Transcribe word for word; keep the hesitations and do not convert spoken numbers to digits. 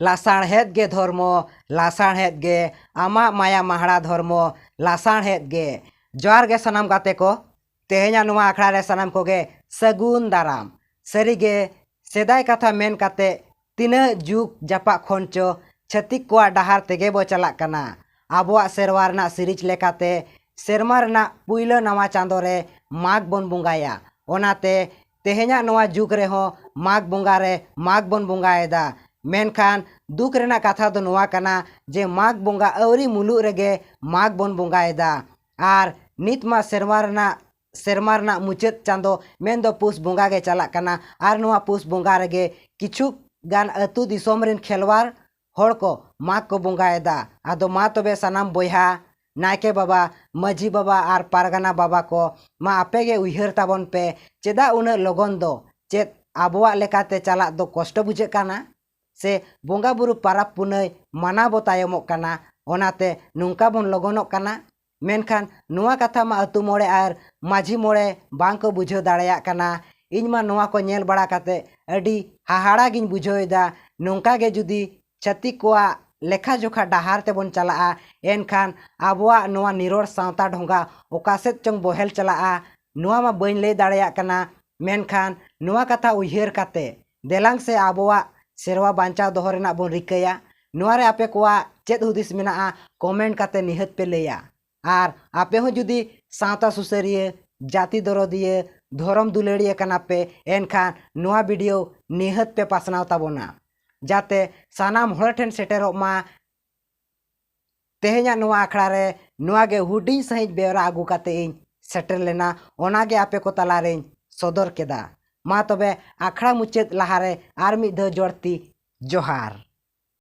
ᱞᱟᱥᱟᱬᱦᱮᱫ ᱜᱮ ᱫᱷᱚᱨᱢᱚ, ᱞᱟᱥᱟᱬᱦᱮᱫ ᱜᱮ ᱟᱢᱟᱜ ᱢᱟᱭᱟ ᱢᱟᱦᱲᱟ ᱫᱷᱚᱨᱢᱚ, ᱞᱟᱥᱟᱬᱦᱮᱫ ᱜᱮ᱾ ᱡᱚᱦᱟᱨ ᱜᱮ ᱥᱟᱱᱟᱢ ᱜᱟᱛᱮ ᱠᱚ᱾ ᱛᱮᱦᱮᱧᱟᱜ ᱱᱚᱣᱟ ᱟᱠᱷᱲᱟ ᱨᱮ ᱥᱟᱱᱟᱢ ᱠᱚᱜᱮ ᱥᱟᱹᱜᱩᱱ ᱫᱟᱨᱟᱢ᱾ ᱥᱟᱹᱨᱤᱜᱮ, ᱥᱮᱫᱟᱭ ᱠᱟᱛᱷᱟ ᱢᱮᱱ ᱠᱟᱛᱮ ᱛᱤᱱᱟᱹᱜ ᱡᱩᱜᱽ ᱡᱟᱯᱟᱜ ᱠᱷᱚᱱ ᱪᱚ ᱪᱷᱟᱹᱛᱤᱠ ᱠᱚᱣᱟᱜ ᱰᱟᱦᱟᱨ ᱛᱮᱜᱮ ᱵᱚ ᱪᱟᱞᱟᱜ ᱠᱟᱱᱟ᱾ ᱟᱵᱚᱣᱟᱜ ᱥᱮᱨᱣᱟ ᱨᱮᱱᱟᱜ ᱥᱤᱨᱤᱡᱽ ᱞᱮᱠᱟᱛᱮ ᱥᱮᱨᱢᱟ ᱨᱮᱱᱟᱜ ᱯᱩᱭᱞᱟᱹ ᱱᱟᱣᱟ ᱪᱟᱸᱫᱳ ᱨᱮ ᱢᱟᱜᱽ ᱵᱚᱱ ᱵᱚᱸᱜᱟᱭᱟ᱾ ᱚᱱᱟᱛᱮ ᱛᱮᱦᱮᱧᱟᱜ ᱱᱚᱣᱟ ᱡᱩᱜᱽ ᱨᱮᱦᱚᱸ ᱢᱟᱜᱽ ᱵᱚᱸᱜᱟ ᱨᱮ ᱢᱟᱜᱽ ᱵᱚᱱ ᱵᱚᱸᱜᱟᱭᱮᱫᱟ᱾ ᱢᱮᱱᱠᱷᱟᱱ ᱫᱩᱠ ᱨᱮᱱᱟᱜ ᱠᱟᱛᱷᱟ ᱫᱚ ᱱᱚᱣᱟ ᱠᱟᱱᱟ ᱡᱮ ᱢᱟᱜᱽ ᱵᱚᱸᱜᱟ ᱟᱹᱣᱨᱤ ᱢᱩᱞᱩᱜ ᱨᱮᱜᱮ ᱢᱟᱜᱽ ᱵᱚᱱ ᱵᱚᱸᱜᱟᱭᱮᱫᱟ᱾ ᱟᱨ ᱱᱤᱛ ᱢᱟ ᱥᱮᱨᱢᱟ ᱨᱮᱱᱟᱜ, ᱥᱮᱨᱢᱟ ᱨᱮᱱᱟᱜ ᱢᱩᱪᱟᱹᱫ ᱪᱟᱸᱫᱳ ᱢᱮᱱᱫᱚ ᱯᱩᱥ ᱵᱚᱸᱜᱟ ᱜᱮ ᱪᱟᱞᱟᱜ ᱠᱟᱱᱟ᱾ ᱟᱨ ᱱᱚᱣᱟ ᱯᱩᱥ ᱵᱚᱸᱜᱟ ᱨᱮᱜᱮ ᱠᱤᱪᱷᱩ ᱜᱟᱱ ᱟᱹᱛᱩ ᱫᱤᱥᱚᱢ ᱨᱮᱱ ᱠᱷᱮᱞᱣᱟᱲ ᱦᱚᱲ ᱠᱚ ᱢᱟᱜᱽ ᱠᱚ ᱵᱚᱸᱜᱟᱭᱮᱫᱟ᱾ ᱟᱫᱚ ᱢᱟ ᱛᱚᱵᱮ ᱥᱟᱱᱟᱢ ᱵᱚᱭᱦᱟ, ᱱᱟᱭᱠᱮ ᱵᱟᱵᱟ, ᱢᱟᱹᱡᱷᱤ ᱵᱟᱵᱟ ᱟᱨ ᱯᱟᱨᱜᱟᱱᱟ ᱵᱟᱵᱟ ᱠᱚ, ᱢᱟ ᱟᱯᱮ ᱜᱮ ᱩᱭᱦᱟᱹᱨ ᱛᱟᱵᱚᱱ ᱯᱮ, ᱪᱮᱫᱟᱜ ᱩᱱᱟᱹᱜ ᱞᱚᱜᱚᱱ ᱫᱚ? ᱪᱮᱫ ᱟᱵᱚᱣᱟᱜ ᱞᱮᱠᱟᱛᱮ ᱪᱟᱞᱟᱜ ᱫᱚ ᱠᱚᱥᱴᱚ ᱵᱩᱡᱷᱟᱹᱜ ᱠᱟᱱᱟ? ᱥᱮ ᱵᱚᱸᱜᱟ ᱵᱩᱨᱩ ᱯᱟᱨᱟᱵᱽ ᱯᱩᱱᱟᱹᱭ ᱢᱟᱱᱟᱣ ᱵᱚ ᱛᱟᱭᱚᱢᱚᱜ ᱠᱟᱱᱟ, ᱚᱱᱟᱛᱮ ᱱᱚᱝᱠᱟ ᱵᱚᱱ ᱞᱚᱜᱚᱱᱚᱜ ᱠᱟᱱᱟ? ᱢᱮᱱᱠᱷᱟᱱ ᱱᱚᱣᱟ ᱠᱟᱛᱷᱟ ᱢᱟ ᱟᱹᱛᱩ ᱢᱚᱬᱮ ᱟᱨ ᱢᱟᱹᱡᱷᱤ ᱢᱚᱬᱮ ᱵᱟᱝ ᱠᱚ ᱵᱩᱡᱷᱟᱹᱣ ᱫᱟᱲᱮᱭᱟᱜ ᱠᱟᱱᱟ᱾ ᱤᱧ ᱢᱟ ᱱᱚᱣᱟ ᱠᱚ ᱧᱮᱞ ᱵᱟᱲᱟ ᱠᱟᱛᱮ ᱟᱹᱰᱤ ᱦᱟᱦᱟᱲᱟ ᱜᱤᱧ ᱵᱩᱡᱷᱟᱹᱣ ᱮᱫᱟ᱾ ᱱᱚᱝᱠᱟ ᱜᱮ ᱡᱩᱫᱤ ᱪᱷᱟᱹᱛᱤᱠ ᱠᱚᱣᱟᱜ ᱞᱮᱠᱷᱟ ᱡᱚᱠᱷᱟ ᱰᱟᱦᱟᱨ ᱛᱮᱵᱚᱱ ᱪᱟᱞᱟᱜᱼᱟ, ᱮᱱᱠᱷᱟᱱ ᱟᱵᱚᱣᱟᱜ ᱱᱚᱣᱟ ᱱᱤᱨᱚᱲ ᱥᱟᱶᱛᱟ ᱰᱷᱚᱸᱜᱟ ᱚᱠᱟ ᱥᱮᱫ ᱪᱚᱝ ᱵᱚᱦᱮᱞ ᱪᱟᱞᱟᱜᱼᱟ, ᱱᱚᱣᱟ ᱢᱟ ᱵᱟᱹᱧ ᱞᱟᱹᱭ ᱫᱟᱲᱮᱭᱟᱜ ᱠᱟᱱᱟ᱾ ᱢᱮᱱᱠᱷᱟᱱ ᱱᱚᱣᱟ ᱠᱟᱛᱷᱟ ᱩᱭᱦᱟᱹᱨ ᱠᱟᱛᱮ ᱫᱮᱞᱟᱝ ᱥᱮ ᱟᱵᱚᱣᱟᱜ ᱥᱮᱨᱣᱟ ᱵᱟᱧᱪᱟᱣ ᱫᱚᱦᱚ ᱨᱮᱱᱟᱜ ᱵᱚᱱ ᱨᱤᱠᱟᱹᱭᱟ᱾ ᱱᱚᱣᱟ ᱨᱮ ᱟᱯᱮ ᱠᱚᱣᱟᱜ ᱪᱮᱫ ᱦᱩᱫᱤᱥ ᱢᱮᱱᱟᱜᱼᱟ, ᱠᱚᱢᱮᱱᱴ ᱠᱟᱛᱮ ᱱᱤᱦᱟᱹᱛ ᱯᱮ ᱞᱟᱹᱭᱟ᱾ ᱟᱨ ᱟᱯᱮ ᱦᱚᱸ ᱡᱩᱫᱤ ᱥᱟᱶᱛᱟ ᱥᱩᱥᱟᱹᱨᱤᱭᱟᱹ, ᱡᱟᱹᱛᱤ ᱫᱚᱨᱚᱫᱤᱭᱟᱹ, ᱫᱷᱚᱨᱚᱢ ᱫᱩᱞᱟᱹᱲᱤᱭᱟᱹ ᱠᱟᱱᱟ ᱯᱮ, ᱮᱱᱠᱷᱟᱱ ᱱᱚᱣᱟ ᱵᱷᱤᱰᱤᱭᱳ ᱱᱤᱦᱟᱹᱛ ᱯᱮ ᱯᱟᱥᱱᱟᱣ ᱛᱟᱵᱚᱱᱟ, ᱡᱟᱛᱮ ᱥᱟᱱᱟᱢ ᱦᱚᱲ ᱴᱷᱮᱱ ᱥᱮᱴᱮᱨᱚᱜ ᱢᱟ᱾ ᱛᱮᱦᱮᱧᱟᱜ ᱱᱚᱣᱟ ᱟᱠᱷᱲᱟ ᱨᱮ ᱱᱚᱣᱟ ᱜᱮ ᱦᱩᱰᱤᱧ ᱥᱟᱺᱦᱤᱡ ᱵᱮᱣᱨᱟ ᱟᱹᱜᱩ ᱠᱟᱛᱮ ᱤᱧ ᱥᱮᱴᱮᱨ ᱞᱮᱱᱟ, ᱚᱱᱟ ᱜᱮ ᱟᱯᱮ ᱠᱚ ᱛᱟᱞᱟᱨᱮᱧ ᱥᱚᱫᱚᱨ ᱠᱮᱫᱟ᱾ ᱢᱟ ᱛᱚᱵᱮ ᱟᱠᱷᱲᱟ ᱢᱩᱪᱟᱹᱫ ᱞᱟᱦᱟᱨᱮ ᱟᱨ ᱢᱤᱫ ᱫᱷᱟᱣ ᱡᱚᱲᱛᱤ ᱡᱚᱦᱟᱨ᱾